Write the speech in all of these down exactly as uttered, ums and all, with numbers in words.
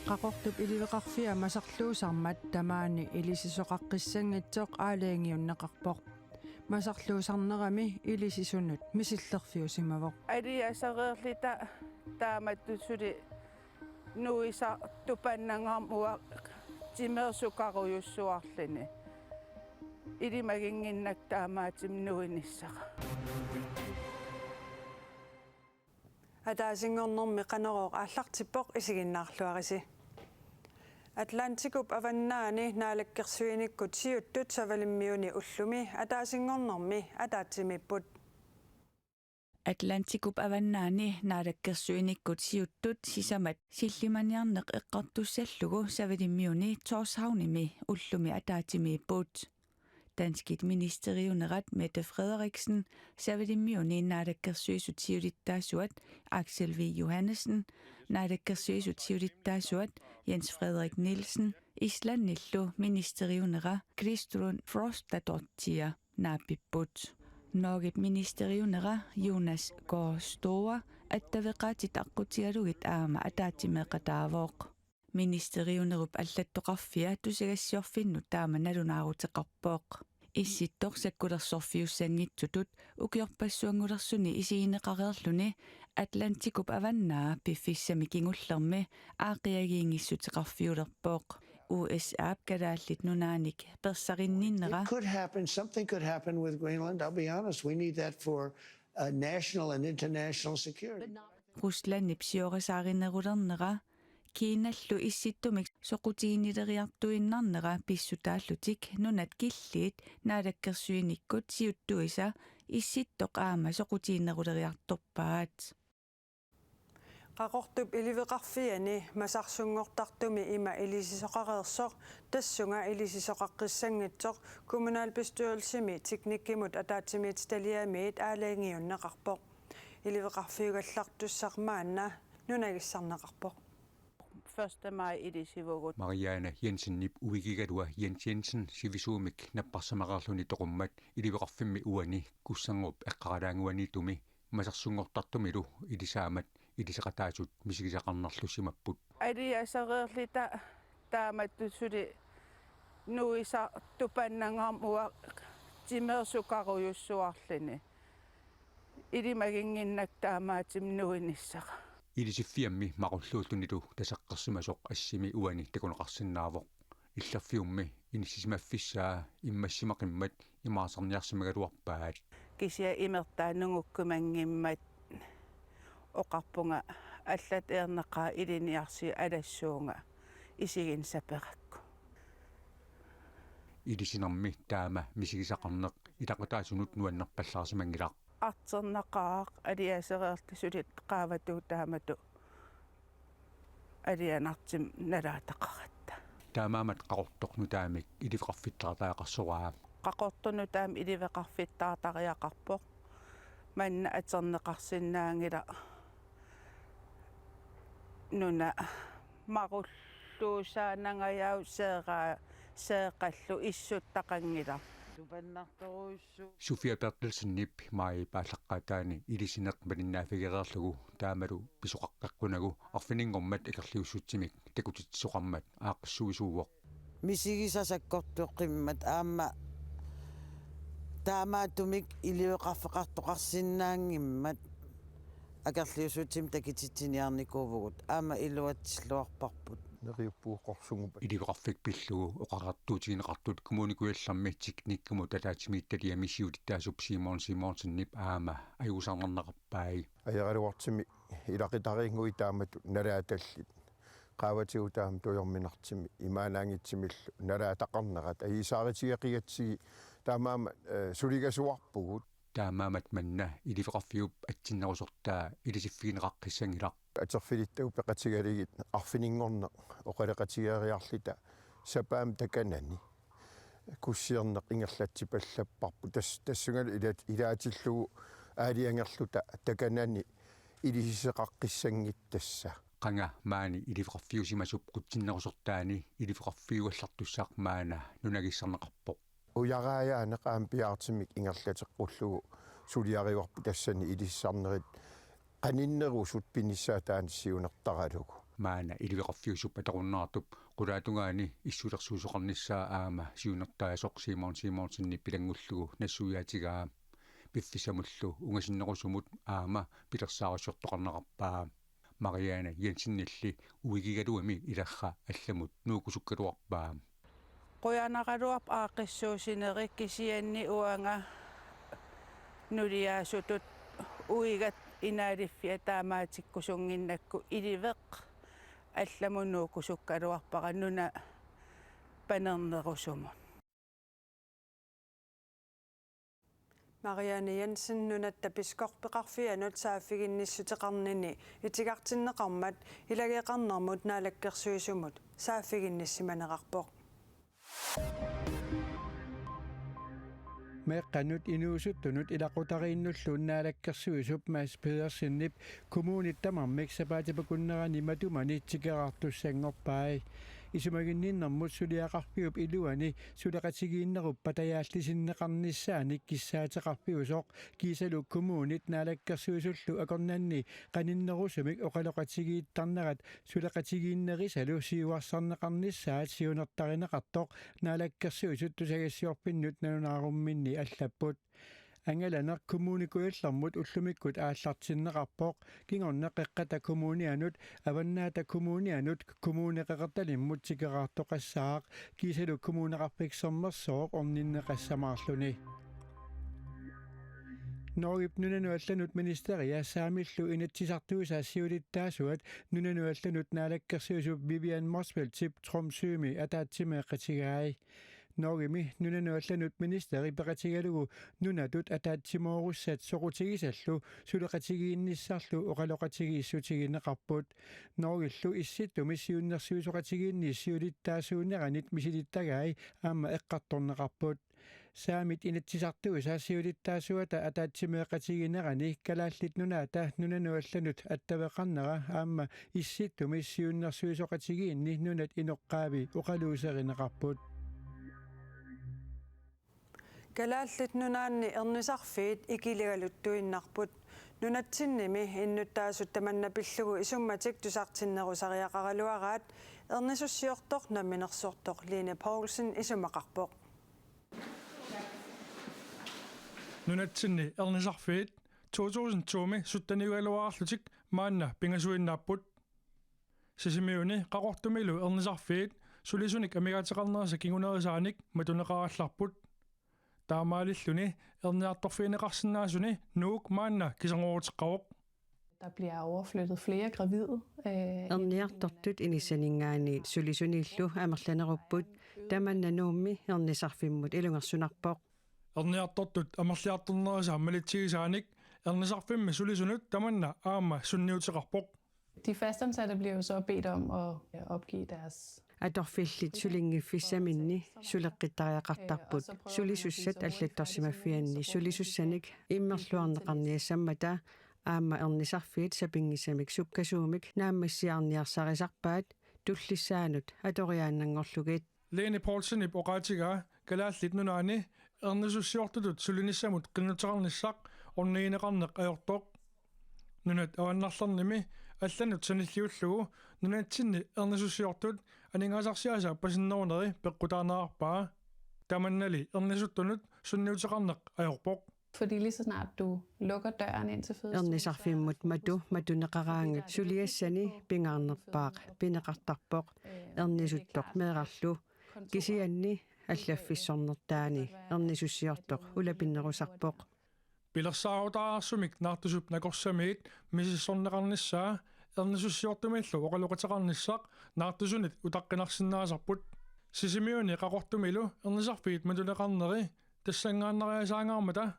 Qaqortup iliveqarfia masarluusarmat tamaani ilisisoqaqqissanngitsoq aalajangiunneqarpoq. Masarluusarnerami ilisisunut misillerfiusimavoq. Aliasereerluta taamatut suli nuisaq tupannangaarmat uanga timersukarujussuarluni. Ilimaginnginnakku taamaattumik nuinissara. Ataasinngornermi Qanorooq aallartippoq, isiginnaarluarisi. Atlantikup avannaani naalakkersuinikkut siuttut Savalimmiuni ullumi ataasinngornermi ataatsimiipput. Atlantikup avannaani naalakkersuinikkut siuttut sisamat sillimaniarneq eqqartussallugu Savalimmiuni Tórshavnimi ullumi ataatsimiipput. Danskit ministeriunerat Mette Frederiksen, Savalimmiuni naalakkersuisut siulittaasuat Aksel V. Johannesen, naalakkersuisut siulittaasuat Jens Frederik Nielsen, Islandillu ministeriunera Kristrún Frostadóttir naappipput. Norgep ministeriunera Jonas Gahr Store attaveqaatit aqqutigalugit aamma ataatsimeeqataavoq. Ministeriunerup allattoqarfia tusagassiorfinnut taama nalunaaruteqarpoq. Issittoq sakkulersorfiussanngitsutut ukiorpassuanngulersuni isigineqareerluni Atlantikup avannaa piffissami kingullermi aaqqiagiinngissuteqarfiulerpoq. U S A-p Kalaallit Nunaanik persarinninnera. It could happen. Something could happen with Greenland. I'll be honest. We need that for, uh, national and international security. Ruslandip siorasaarinerulernera, Kinallu issittumik soqutiginileriartuinnarnera pissutaallutik nunat killiit naalakkersuinikkut siuttuisa issittoq aamma soqutigineruleriartorpaat. Qaqortup iliveqarfiani masarsunngortartumi ima ilisisoqareersoq, tassunga ilisisoqaqqissanngitsoq, kommunalbestyrelsimi teknikkimut ataatsimiititaliamiit aalajangiunneqarpoq. Iliveqarfiugallartussaq maanna nunagissarneqarpoq. Første maj ilisivugut. Mariane Jensenip uigigalua Jens Jensen sivisuumik napparsimareerluni toqummat iliveqarfimmi uani Kussannguup eqqaralaannguaniittumi masarsunngortartumilu ilisaammat iliseqataasut misigisaqarnerlusimapput. Aliasereerluta taamatut suli nuisaq tupannangaarmat uanga timersukarujussuarluni. Ilimaginnginnakku taamaattumik nuinissara. Ilisiffiammi maqulluullunilu taseqqersimasoq assimi uani takuneqarsinnaavoq. Illerfiummi inissisimaffissaa immassimaqimmat imaarsarniarsimagaluarpaat. Kisianni imertaa nungukkumanngimmat oqarpunga allatut ajornaqaaq ilinniarsiuk alassuunga isiginngisaperakku. Ilisinermi taama misigisaqarneq ilaqutaasunut nuannerpallaarsimanngilaq. Artornaqaaq aliasereerluta suli qaavatigut taamatut alianartumik nalaataqaratta. Taamaammat Qaqortoq nutaamik iliveqarfittaartariaqarsoraa. Qaqortoq nutaamik iliveqarfittaartariaqarpoq. Manna atorneqarsinnaanngilaq nuna marulluusaanangajaavoq seeraa-, seeqallu issuttaqanngilaq. Tupannartorujussuuvoq. Sofia Berthelsenip maajip aallaqqaataani ilisineq malinnaaffigereerlugu taamalu pisoqaqqeqqunagu arfininngormat akerliussutsimik takutitsisoqarmat aaqqissuisuuvoq. Misigisat sakkortueqqimmat aamma taamaattumik iliveqarfeqartoqarsinnaanngimmat akerliussutsimik takutitsiniarnikuuvugut aamma iluatsilluarparput. Neriuppugut qorsungupai. Iliveqarfik pillugu oqariartuutigineqartut Kommune Kujallermi teknikkimut ataatsimiititaliami siulittaasup Simon Simonsenip aamma ajugusarnarneqarpai. Ajoraluartumik ilaqutariinnguit taamatut nalaatallit. Qaavatigut taama tujorminartumik imaannaanngitsumillu nalaataqarnerat ajuusaarutigeqigatsigit taamaammat, eh, suligasuarpugut. Taamaammat manna iliveqarfiup atsinnerusortaa ilisiffigineqaqqissanngilaq. Atorfilittagut peqatigalugit arfininngorneq oqaloqatigeeriarluta sapaammi takanani kussiorneq ingerlatsipallapparput. Tas-, tassungalu ilat-, ilaatillugu aalajangerluta takanani ilisisoqaqqissanngitsoq tassa. Qanga maani iliveqarfiusimasup qutsinnerusortaani iliveqarfiugallartussaq maanna nunagissarneqarpoq. Ujaraajaaneq aamma piaartumik ingerlateqqullugu suliarivarput tassani ilisisarnerit qaninnerusut pinissaat taanna siunertaralugu. Maanna iliveqarfiusup atorunnaartup qulaatungaani issulersuisoqarnissaa aamma siunertaasoq Simon Simonsenip pilanngullugu nassuiaatigaa piffissamullu ungasinnerusumut aamma pilersaarusiortoqarnerarpaa. Marianne Jensenilli uigigaluami ilarra allamut nuukkusukkaluarpaa. Qujanaqaluarpoq aaqqissuussinerit, kisianni uanga nuliaasutut uigat inaaliffiat taamaatsikkusunnginnakku iliveq allamut nuukkusukkaluarpara nuna panernerusumut. Marianne Jensen Nunatta Biskoppeqarfianut saaffiginnissuteqarnini itigartinneqarmat ilageeqarnermut naalakkersuisumut saaffiginnissimanerarpoq. Meeqqanut inuusuttunut ilaqutariinnullu naalakkersuisup Mads Pedersenip kommunit tamarmik sapaatip akunnerani matumani tikeraartussanngorpai. Isumaginninnermut suliaqarfiup iluani suleqatigiinnerup patajaallisinneqarnissaanik kissaateqarfiusoq kiisalu kommunit naalakkersuisullu akornanni qaninnerusumik oqaloqatigiittarnerat suleqatigiinnerisalu siuarsarneqarnissaat siunertarineqartoq naalakkersuisut tusagassiorfinnut nalunaarumminni allapput. Angalaneq Kommune Kujallermut ullumikkut aallartinneqarpoq, kingorna Qeqqata Kommunianut, Avannaata Kommunianut, Kommune Qeqertalimmut tikeraartoqassaaq, kiisalu Kommuneqarfik Sermersooq orninneqassamaarluni. Norgep nunanut allanut ministeria saamillu inatsisartuisa siulittaasuat nunanut allanut naalakkersuisup Vivian Motzfeldtip Tromsømi ataatsimeeqatigai. Norgemi nunanut allanut ministeri peqatigalugu nunatut ataatsimoorussat soqutigisallu suleqatigiinnissarlu oqaloqatigiissutigineqarput. Norgillu Issittumi siunnersuisoqatigiinni siulittaasuuneranit misilittagai aamma eqqartorneqarput. Saamit inatsisartuisa siulittaasuata ataatsimeeqatiginerani Kalaallit Nunaata nunanut allanut attaveqarnera aamma Issittumi siunnersuisoqatigiinni nunat inoqqaavi oqaluuserineqarput. Kalaallit Nunaanni ernisarfiit ikiligaluttuinnarput. Nunatsinnimi innuttaasut tamanna pillugu isummatik tusartinnerusariaqaraluaraat ernisussiortoq namminersortoq Line Poulsen isumaqarpoq. Nunatsinni ernisarfiit to tusind to-mi sytteniugaluarlutik maanna pingasuinnaapput. Sisimiuni Qaqortumilu ernisarfiit sulisunik amigaateqarnerisa kingunerisaanik matuneqarallarput. Taamaalilluni erniartorfigineqarsinnaasuni Nuuk maanna kisangooruteqqavoq. Der bliver overflyttet flere gravide. Øh, Erniartortut inissaninngaanniit sulisunillu amerlanerupput, tamanna Nuummi ernisarfimmut ilungersunarpoq. Erniartortut amerliartornerisa malitsigisaanik ernisarfimmi sulisunut tamanna aamma sunniuteqarpoq. De fastansatte bliver jo så bedt om at, øh, opgive deres Atorfillit sulinngiffissaminni suleqqittariaqartarput. Sulisussat allattorsimaffianni sulisussanik immerluarneqarniassammata aamma ernisarfiit sapinngisamik sukkasuumik naammassiarniarsarisarpaat tullissaanut atoriaannanngorlugit. Line Poulsenip oqaatigaa Kalaallit Nunaanni ernisussiortutut sulinissamut qinnuteqarnissaq ornigineqarneq ajortoq. Nunat avannarlernimi allanut sanilliullugu nunatsinni ernisussiortut aningaasarsiaasa pasinneruneri peqqutaanerarpaa. Tamannali ernisuttunut sunniuteqarneq ajorpoq. Fordi lige så snart du lukker døren ind til fødestuen, så er Ernisarfimmut matu matuneqaraangat suliassani pingaarnerpaaq pineqartarpoq, ernisuttoq meerarlu, kisianni allaffissornertaani ernisussiortoq ulapinnerusarpoq. Pilersaarutaartumik naartusup nakorsamiit misissorneqarnissaa ernisussiortumillu oqaloqateqarnissaq naartusunit utaqqinarsinnaasarput. Sisimiuni Qaqortumilu ernisarfiit matuneqarneri tassanngaannariasaangaarmata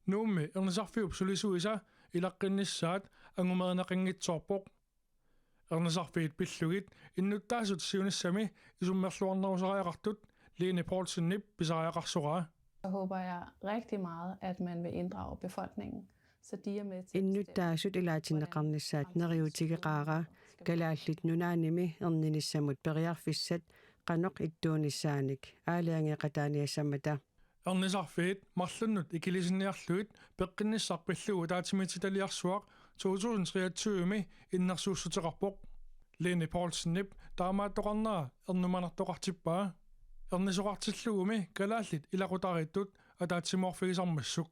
Nuummi ernisarfiup sulisuisa ilaqqinnissaat angumerineqanngitsoorpoq. Ernisarfiit pillugit innuttaasut siunissami isummerluarnerusariaqartut Line Poulsenip pisariaqarsoraa. Så håber jeg rigtig meget, at man vil inddrage befolkningen, så de er med til at bestemme, Innuttaasut ilaatinneqarnissaat neriuutigeqaara, Kalaallit Nunaannimi erninissamut periarfissat qanoq ittuunissaanik aalajangeeqataaniassammata. Ernisarfiit marlunnut ikilisinniarlugit peqqinnissaq pillugu ataatsimiititaliarsuaq to tusind treogtyve-mi innersuussuteqarpoq. Lene Poulsenip taamaattoqarnera ernumanartoqartippaa, ernisoqartillugumi kalaallit ilaqutariittut ataatsimoorfigisarmassuk.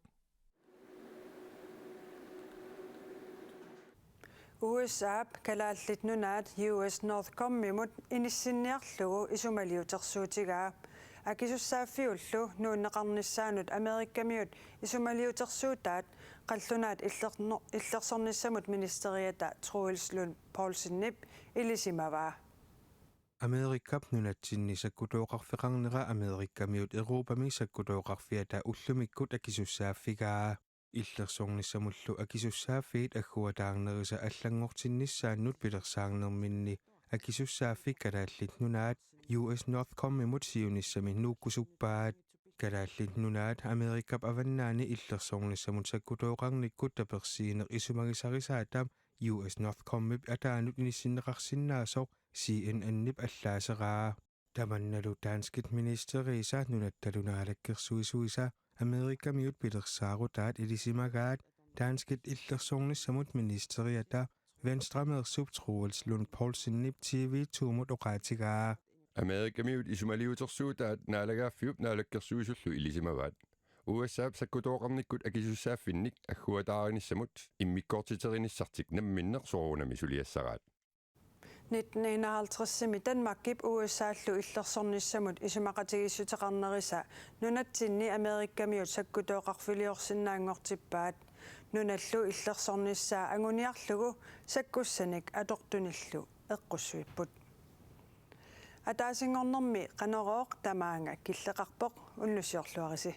U S A-p Kalaallit Nunaat U S Northcomimut inissinniarlugu isumaliutersuutigaa. Akisussaaffiullu nuunneqarnissaanut Amerikamiut isumaliutersuutaat qallunaat illerno-, illersornissamut ministeriata Troels Lund Poulsenip ilisimavaa. Amerikap nunatsinni sakkutooqarfeqarnera Amerikamiut Europami sakkutooqarfiata ullumikkut akisussaaffigaa. Illersornissamullu akisussaaffiit agguataarnerisa allanngortinnissaannut pilersaarnerminni akisussaaffik Kalaallit Nunaat U S Northcomimut siunissami nuukkusuppaat. Kalaallit Nunaat Amerikap avannaani illersornissamut sakkutooqarnikkut tapersiineq isumagisarisaata U S Northcomip ataanut inissinneqarsinnaasoq C N N-ip allaaseraa. Tamannalu danskit ministeriisa nunattalu naalakkersuisuisa Amerikamiut pilersaarutaat ilisimagaat danskit illersornissamut ministeriata Venstremeersup Troels Lund Poulsenip T V to-mut oqaatigaa. Amerikamiut isumaliutersuutaat naalagaaffiup naalakkersuisullu ilisimavaat U S A-p sakkutooqarnikkut akisussaaffinnik agguataarinissamut immikkoortiterinissartik namminneq soorunami suliassaraat. Nitten enoghalvtredsimi Danmarkip U S A-llu illersornissamut isumaqatigiissuteqarnerisa nunatsinni Amerikamiut sakkutooqarfiliorsinnaanngortippaat. Nunallu illersornissaa anguniarlugu sakkussanik atortunillu eqqussuipput. Ataasinngornermi Qanorooq tamaanga killeqarpoq, unnussiorluarisi.